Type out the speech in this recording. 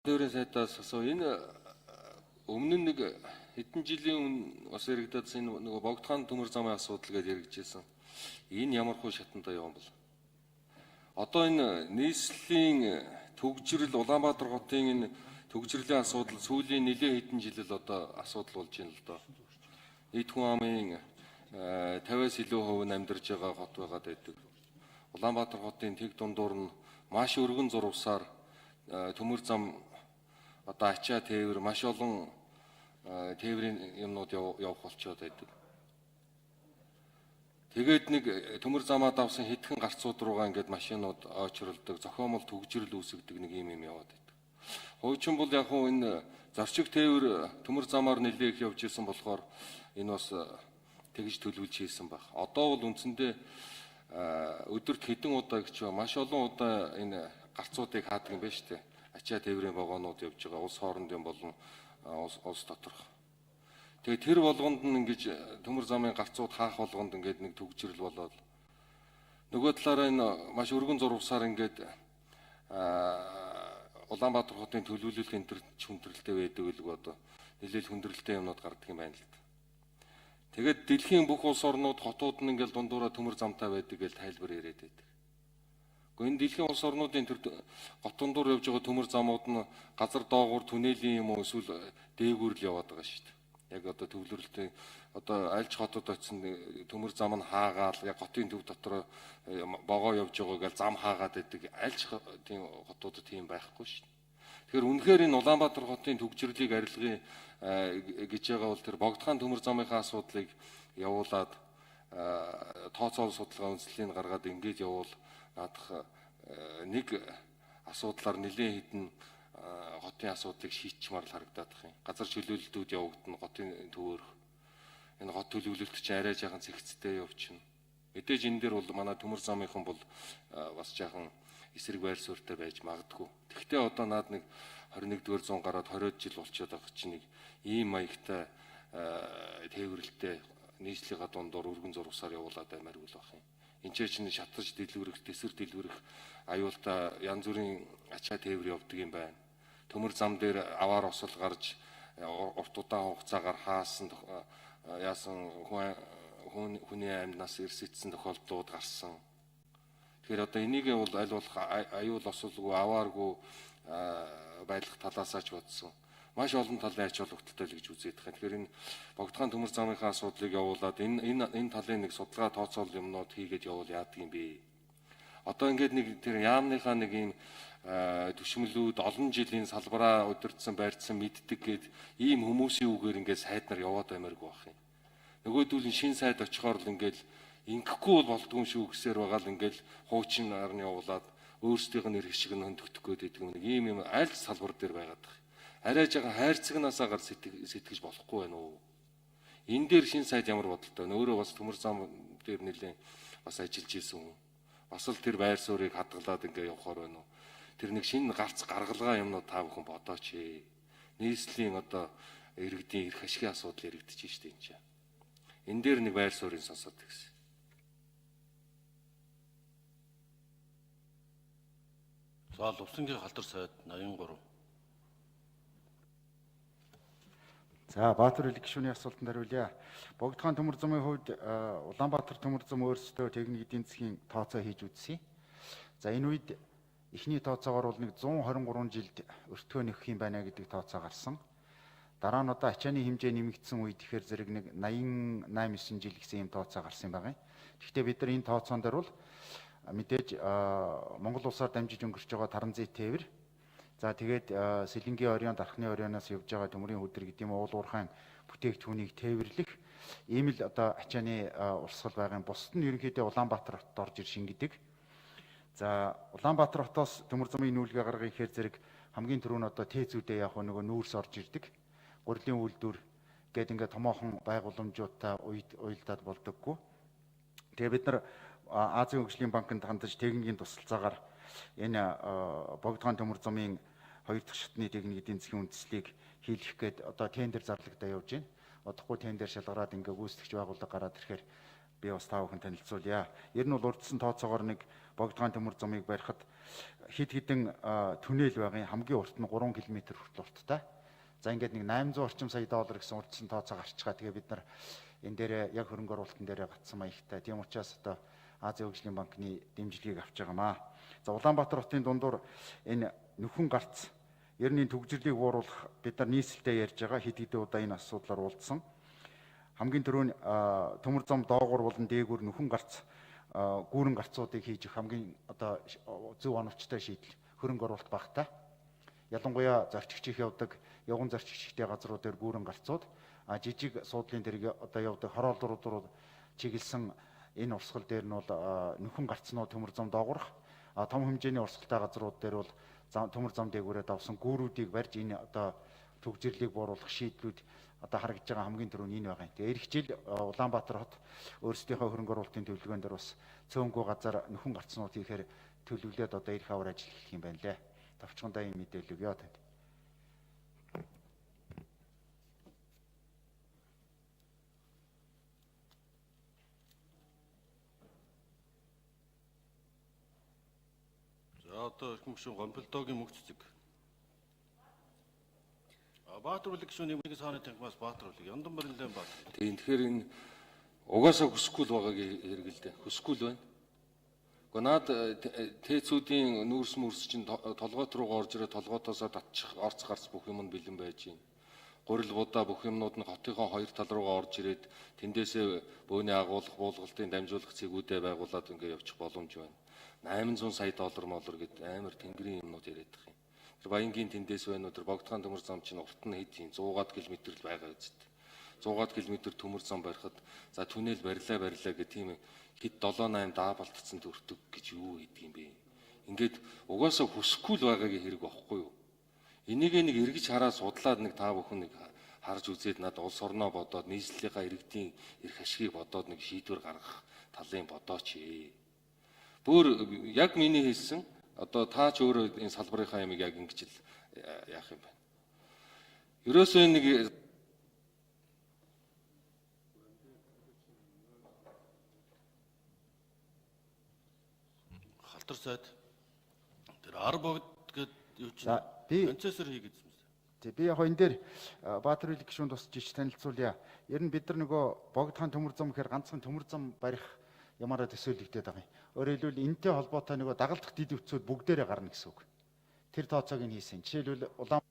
Тээврийн сайдаас асуу. Энэ өмнө нь нэг хэдэн жилийн өмнө бас яригдаад энэ нөгөө Богдхан төмөр замын асуудал гэж яригдчихсэн. Энэ ямар хуу шатанда явсан бол? Одоо энэ нийслэлийн төгжрөл Улаанбаатар хотын энэ төгжрөлийн асуудал сүүлийн нэлээд хэдэн жил л одоо асуудал болж байна л доо. Нийт хүн амын 50-аас илүү хувь нь амьдарч байгаа хот байгаад байдаг. Улаанбаатар хотын тэг дундуур нь маш өргөн зурвасаар төмөр зам одоо ачаа тээвэр маш олон тээврийн юмнууд явах болчоод байдаг. Тэгээд нэг төмөр замаа давсан хэдхэн гарцууд руугаа ингээд машинууд очролдог, зохиомол төгжрөл үүсгдэг нэг юм яваад байдаг. Хуучин бол яг хуу энэ зорчиг тээвэр төмөр замаар нэлээх явж исэн болохоор энэ бас тэгж төлөвлөж хийсэн баг. Одоо бол үндсэндээ өдөрт хэдэн удаа гэж маш олон удаа энэ гарцуудыг хаадаг юм байна шүү дээ. Ачаа тээврийн вагонууд явж байгаа улс хоорондын болон улс доторх. Тэгээ тэр болгонд нь ингэж төмөр замын гарцууд хаах болгонд ингээд нэг төгжрөл болоод нөгөө талаараа энэ маш өргөн зурвасаар ингээд Улаанбаатар хотын төлөвлөлт энэ төр хүндрэлтэй байдаг л одоо нэлээл хүндрэлтэй юмнууд гардаг юм байна л да. Тэгээд дэлхийн бүх улс орнууд хотууд нь ингээд дундуураа төмөр замтай байдаг гэж тайлбар яриад байдаг. Гэхдээ энэ дэлхийн улс орнуудын тэр гот дундуур явж байгаа төмөр замууд нь газар доогуур түнелийн юм уу эсвэл дээгүүр л яваад байгаа шүү дээ. Яг одоо төвлөрөлтийн одоо альж хотод очисон төмөр зам нь хаагаал яг хотын төв дотор богоо явж байгаа гэл зам хаагаад байдаг альж тийм хотуудад тийм байхгүй шүү дээ. Тэгэхээр үнэхээр энэ Улаанбаатар хотын төгжрлийг арилгын гэж байгаа бол тэр Богдхан төмөр замынхаа асуудлыг явуулаад тооцоол судалгаа үндэслэлийг гаргаад ингэж явуул наадах нэг асуудлаар нэлээд хэдэн хотын асуудлыг шийдчмаар л харагдаад их юм. Газар чөлөөлөлтүүд явагдана хотын төвөөрх. Энэ хот төлөвлөлт чинь арай жаахан зэгцтэй явчихна. Мэдээж энэ дээр бол манай төмөр замынхан бол бас жаахан эсрэг байр суурьтай байж магадгүй. Тэгэхдээ одоо наад нэг 21-р зуун гараад 20 жил болчиход байгаа чинь нэг ийм маягтай тээвэрлэлтэй нийслэлийн дундуур өргөн зурвасаар явуулаад аймааргүй л байх юм. Энд чинь шатаж дэлгүүрэх, тэсэр дэлгүүрэх аюултай янз бүрийн ачаа тээвэр явдаг юм байна. Төмөр зам дээр аваар осол гарч урт удаан хугацаагаар хаасан яасан хүний амьднаас эрсэтсэн тохиолдлууд гарсан. Тэгэхээр одоо энийг бол аль болох аюул осолгүй, авааргүй байлгах талаасаа ч бодсон. Маш олон талын ач холбогдолтой л гэж үзээд байгаа. Тэгэхээр энэ Богдхан төмөр замынхаа асуудлыг явуулаад энэ талын нэг судалгаа тооцоол юмнууд хийгээд явуул яадаг юм бэ? Одоо ингээд нэг тэр яамныхаа нэг юм төшмөлүүд олон жилийн салбараа удирдсан байрцсан мэддэг гээд ийм хүмүүсийн үгээр ингээд сайд нар яваад баймааргүй байх юм. Нөгөөдүүл нь шин сайд очихоор л ингээд ингэхгүй бол болдгүй юм шүү гэсээр байгаа л ингээд хуучин нар нь явуулаад өөрсдийнх нь эрх шиг нь хөндөгдөх гээд байдаг нэг ийм юм аль салбар дээр байгаад байгаа. Арай жаахан хайрцагнаасаа гар сэтгэж болохгүй байна уу? Энэ дээр шин сайд ямар бодолтой вэ? Өөрөө бас төмөр зам дээр нэлээд бас ажиллаж исэн хүн. Бас л тэр байр суурийг хадгалаад ингээ явахаар байна уу? Тэр нэг шинэ гарц гаргалгаа юмнууд та бүхэн бодооч. Нийслэлийн одоо иргэдийн эрх ашигын асуудал яригдчихэж штэ энэ чинь. Энэ дээр нэг байр суурийг сонсоод тэгсэн. За Лувсангийн халдар сайд 83. За Баатар үлэг гишүүний асуултанд хариулъя. Богдхан төмөр замын хувьд Улаанбаатар төмөр зам өөрсдөө техник эдийн засгийн тооцоо хийж үзсэн. За энэ үед эхний тооцоогоор бол нэг 123 жилд өртгөө нөхөх юм байна гэдэг тооцоо гарсан. Дараа нь одоо ачааны хэмжээ нэмэгдсэн үед ихээр зэрэг нэг 88 9 жил гэсэн юм тооцоо гарсан юм байна. Гэхдээ бид нар энэ тооцоон дээр бол мэдээж Монгол улсаар дамжиж өнгөрч байгаа таранзын тээвэр, за тэгээд Сэлэнгийн оройн, Дархны оройноос явж байгаа төмөрийн хөдөр гэдэг юм уул уурхайн бүтээгдэхүүнийг тээвэрлэх ийм л одоо ачааны урсгал байгаа юм. Бусд нь ерөнхийдөө Улаанбаатар хотод орж ир шингэдэг. За Улаанбаатар хотоос төмөр замын нүүлгээ гаргах ихээр зэрэг хамгийн түрүү нь одоо тээцүүдээ яг нөгөө нүүрс орж ирдэг. Гурилын үйлдвэр гээд ингээд томоохон байгууламжуудтай уялдаад болдоггүй. Тэгээ бид нар Азийн хөгжлийн банкнд хандаж техникийн тусалцаагаар энэ Богдхан төмөр замын хоёр дахь шатны техник эдийн засгийн үндэслэлийг хийлгэх гээд одоо тендер зарлагдаа явж байна. Удахгүй тендер шалгараад ингээ гүйцэтгэгч байгууллага гараад ирэхээр би бас та бүхэн танилцуулъя. Ер нь бол урдсан тооцоогоор нэг Богдхан төмөр замыг барихад Хэд хэдэн түнэл байгаа юм. Хамгийн урт нь 3 км хүртэл урттай. За ингээд нэг 800 орчим сая доллар гэсэн урдсан тооцоо гарчгаа. Тэгээ бид нар энэ дээр яг хөрөнгө оруулалтын дээр гацсан маягтай. Тийм учраас одоо Азийн хөгжлийн банкны дэмжлэгийг авч байгаамаа. За Улаанбаатар хотын дундуур энэ нөхөн гарц ер нь төгжрлийг бууруулах бид нар нийслэлтэй ярьж байгаа, хэд хэдэн удаа энэ асуудлаар уулзсан. Хамгийн түрүүн төмөр зам доогуур болон дээгүүр нөхөн гарц гүүрэн гарцуудыг хийж өгөх хамгийн одоо зөв оновчтой шийдэл, хөрөнгө оруулалт багатай. Ялангуяа зорчигч их явдаг, явган зорчигчтэй газрууд дээр гүүрэн гарцууд, жижиг суудлын тэрэг одоо явдаг хороолрууд руу чиглэсэн энэ урсгал дээр нь бол нөхөн гарцнууд төмөр зам доогуурах, том хэмжээний урсгалтай газрууд дээр бол төмөр зам дээгүүрээ давсан гүүрүүдийг барьж энэ одоо төгжрлийг бууруулах шийдлүүд одоо харагдж байгаа хамгийн түрүүний энэ байгаа юм. Тэгээ эх жил Улаанбаатар хот өөрсдийнхөө хөрөнгө оруулалтын төлөвлөгөөн дээр бас цөөнгүй газар нөхөн гарцнууд хийхээр төлөвлөөд одоо эх авар ажил эхлэх юм байна лээ. Товчхондоо ийм мэдээлэл өгье танд. За одоо эрхэм гишүүн Гомболдоогийн мөнх цэцэг. Баатар бүлэг гишүүн нэг сааны танхимаас Баатар бүлэг Яндан Барилан Баатар. Тийм, тэгэхээр энэ угаасаа хүсэхгүй л байгааг хэрэгэлдэ. Хүсэхгүй л байна. Гэхдээ наад тээцүүдийн нүүрс мөрс чинь толгойт руугаа орж ирээ толгойтоосоо татчих орц гарц бүх юм нь бэлэн байж байна. Гурил будаа бүх юмнууд нь хотынхоо хоёр тал руугаа орж ирээд тэндээсээ бөөний агуулах, буулгалтын дамжуулах цэгүүдээ байгуулад ингээ явчих боломж байна. 800 сая доллар молор гэд амар тэнгэрийн юмнууд яриад байгаа юм. Тэр Баянгийн тэндээс байна уу, тэр Богдхан төмөр зам чинь урт нь хэд юм 100 км л байгаа үст. 100 км төмөр зам барихад за түнэл барилаа барилаа гэх тийм хэд 7 8 даабалтцсан төртөг гэж юу хийдэг юм бэ? Ингээд угаасаа хүсэхгүй л байгаагийн хэрэг бохгүй юу? Энийг нэг эргэж хараа судлаад нэг та бүхэн нэг харж үзээд над улс орноо бодоод нийслэлийнхаа иргэдийн эрх ашигыг бодоод нэг шийдвэр гаргах талын бодооч. Бүр яг миний хэлсэн одоо та ч өөрөө энэ салбарынхаа ямыг яг ингэж л яах юм бэ? Ерөөсөө нэг Халтар сайд тэр ар богд гэд юу чинь За би концессор хий гэсэн юм. Тий, би яг энэ дээр Баатар бүлэг гишүүн тусч ич танилцуулъя. Ер нь бид нар нөгөө Богдхан төмөр зам гэхээр ганцхан төмөр зам барих ямаараа төсөөлөгдөд байгаа юм. Өөрөөр хэлбэл энэтэй холбоотой нөгөө дагалдах дэд өвцүүд бүгдээрээ гарна гэсэн үг. Тэр тооцоог нь хийсэн. Жишээлбэл Улаан